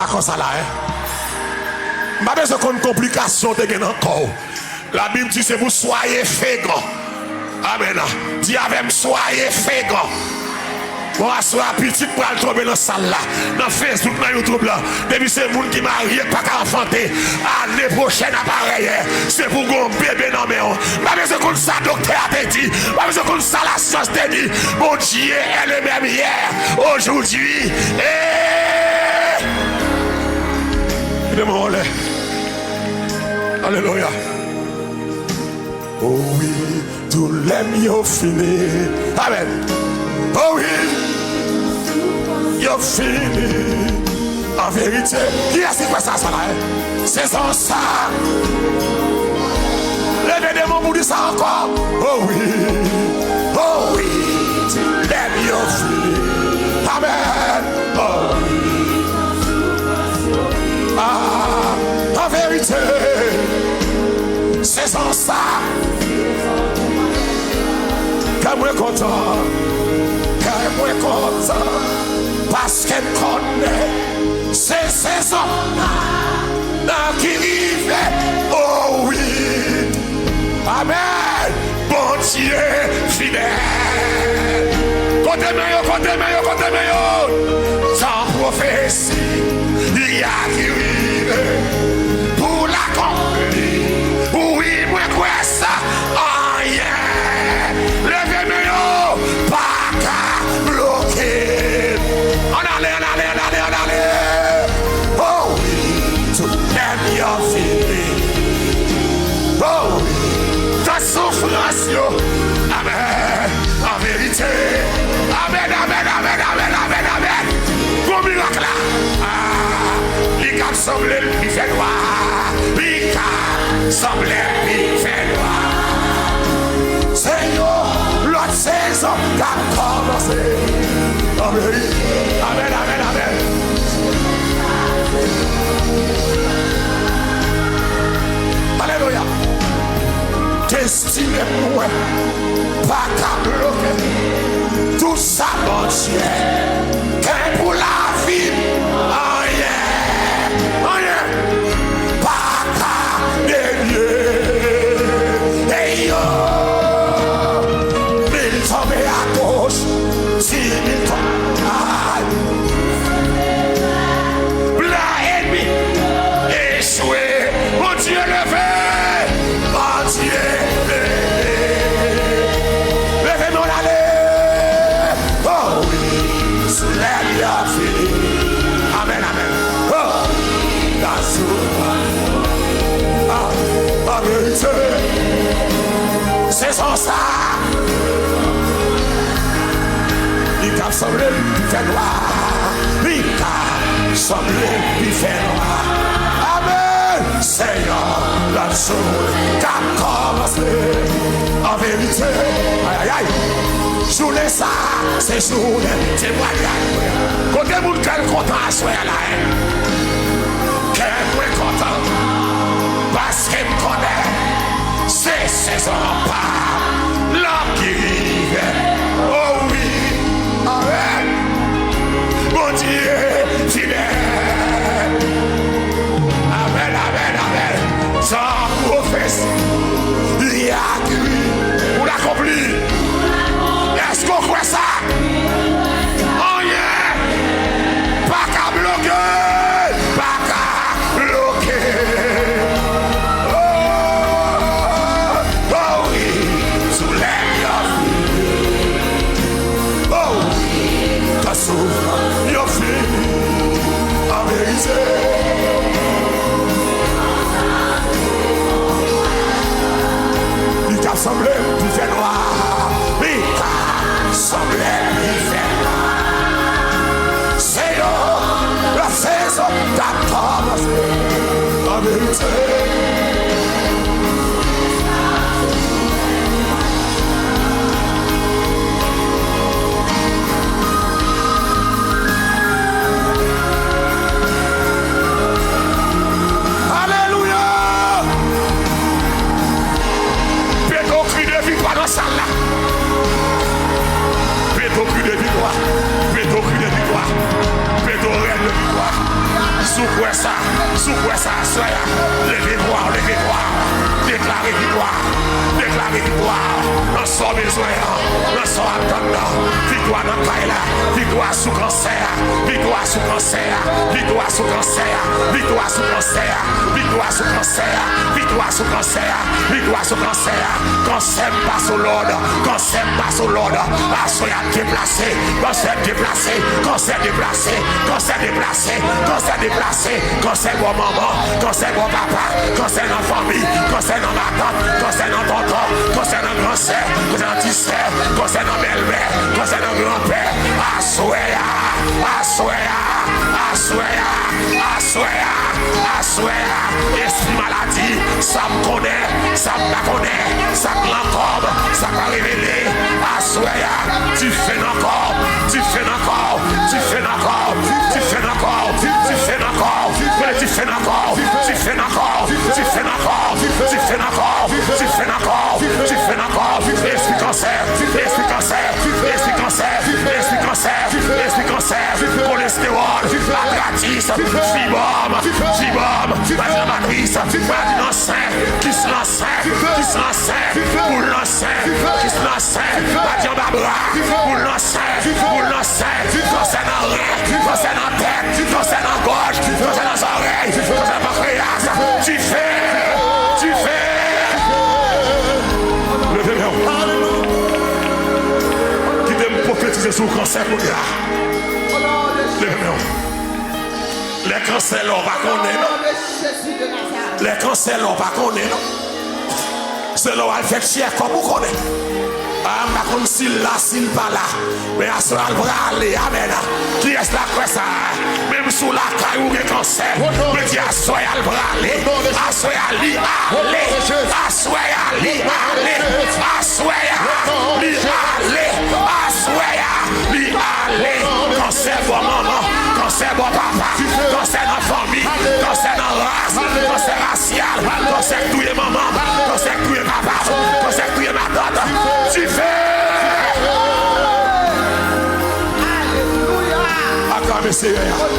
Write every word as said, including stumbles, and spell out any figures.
Akò sa la, en? M pa bezwen konn konplikasyon w te gen nan kò w. Labib di se pou soyez fréquent. Amèn. Di avè m, soyez fréquent. Bon, aswè a, pitit pral tonbe nan sal la, nan Facebook, nan YouTube la. Depi se moun ki marye k pa ka anfante, ane pwochèn aparèyè, se pou gon bebe nan men w. M pa bezwen konn sa doktè a te di. M pa bezwen konn sa lasyans te di. Bondye est le même hier, aujourd'hui, et... Kite mwen anlè. Alelouya. Oh wi, doulè m yo fini. Amèn. Oh wi, yo fini. An verite, kiyès ki kwè sa, sa la, en? Sezon sa. Leve de men w pou di sa ankò. Oh wi, oh wi, doulè m yo fini. Amèn. Oh wi. Ah, an verite, sezon sa, kè mwen kontan, kè mwen kontan, paske m konnen se sezon nan ki rive, oh wi. Amèn. Bondye fidèl. Kote men yo, kote men yo, kote men yo. Jan pwofesi a ki rive pou l akonpli. Wi, mwen kwè sa. Anyen. Leve men yo. Pa ka bloke. Ann ale, ann ale, ann ale, ann ale. Oh wi, tout ènmi yo fini. Oh wi, tout soufrans yo. Amèn. An verite. Amèn, amèn, amèn, amèn, amèn, amèn. Gwo mirak la. Ah, li ka sanble l pi fè nwa. Li ka sanble l pi fè nwa. Se yon lòt sezon k ap kòmanse. Amèn. Amèn, amèn, amèn. Alelouya. Destine m mwen pa ka bloke. Tout sa Bondye gen pou lavi m, anyen, anyen pa ka devye. Hey yo, mil tonbe agoch, dis mil tonbe. Plan ènmi echwe. Bondye leve. Bondye leve. Leve men w ale. Oh wi, soulèvman fini. Amèn, amèn. Oh, la sou. Ah, an verite. Sezon sa. Li ka sanble l pi fè nwa. Li ka sanble l pi fè nwa. Amèn. Senyè, lòt jou k ap kòmanse. An verite, ayayay, jounen sa, se jounen temwayaj mwen. Kote moun kè l kontan aswè a la, en? Kè mwen kontan, paske m konnen se sezon pa m lan ki rive. Oh wi, amèn. Bondye fidèl. Amèn, amèn, amèn. Sa pwofesi a ki pou l akonpli. Èske w kwè sa? Anyen pa ka bloke, pa ka bloke. Oh, oh wi, soulèvman fini. Oh wi, tout soufrans yo fini. An verite. Li ka sanble l pi fè nwa. Li ka sanble l pi fè nwa. Se yon lòt sezon k ap kòmanse. An verite. Alelouya! Pete yon kri de viktwa nan sal la. Pete yon kri de viktwa. Pete yon kri de viktwa. Pete yon rèl de viktwa. Si w kwè sa, si w kwè sa aswè a, leve vwa w, leve vwa w. Deklare viktwa, deklare viktwa. Nan sa w bezwen an, nan sa w ap tann nan. Viktwa nan kay la, viktwa sou kansè a, viktwa sou kansè a, viktwa sou kansè a, viktwa sou kansè a, viktwa sou kansè a, viktwa sou kansè a, viktwa sou kansè a. Kansè m pase w lòd, kansè m pase w lòd. Aswè a deplase, kansè deplase, kansè deplase, kansè deplase, kansè deplase, kansè bò manman, kansè bò papa, kansè nan fanmi, kansè nan matant, kansè nan tonton, kansè nan gran sè, kansè nan ti sè, kansè nan bèlmè, kansè nan granpè. Aswè a, aswè a, aswè a, aswè a, aswè a, espri maladi, sa m konnen, sa m pa konnen, sa k nan kò m, sa k pa revele. Aswè a, dife nan kò w, dife nan kò w, dife nan kò w, dife nan kò w, dife nan kò w, dife nan kò w, dife nan kò w, dife nan kò w, dife nan kò w, dife nan kò w, dife nan kò w, dife nan kò w, espri kansè, espri kansè, espri kansè, espri kansè, espri kansè, kolestewòl, atratis, fibòm, fibòm, maladi nan matris, maladi nan sen, kis nan sen, kis nan sen, boul nan sen, kis nan sen, maladi anba bra, boul nan sen, boul nan sen, kansè nan ren, kansè nan tèt, kansè nan gòj, kansè nan zòrèy, kansè nan pankreyas, dife, dife. Leve men w. Kite m pwofetize sou kansè kounye a. Leve men w. Lè kansè la w pa konnen non. Lè kansè la w pa konnen non. Se lè w al fè tchèkòp ou konnen. A, m pa konn si l la, si l pa la. Men aswè a l prale, amèn. Kiyès la kwè sa? Menm si w lakay ou gen kansè, men di aswè a l prale. Aswè a li ale. Aswè a li ale. Aswè a li ale. Aswè a li ale. Kansè bò manman, kansè bò papa, kansè nan fanmi, kansè nan ras, kansè rasyal, kansè k touye manman, kansè k touye papa, kansè k touye matant. Dife! Aklame Seyè a.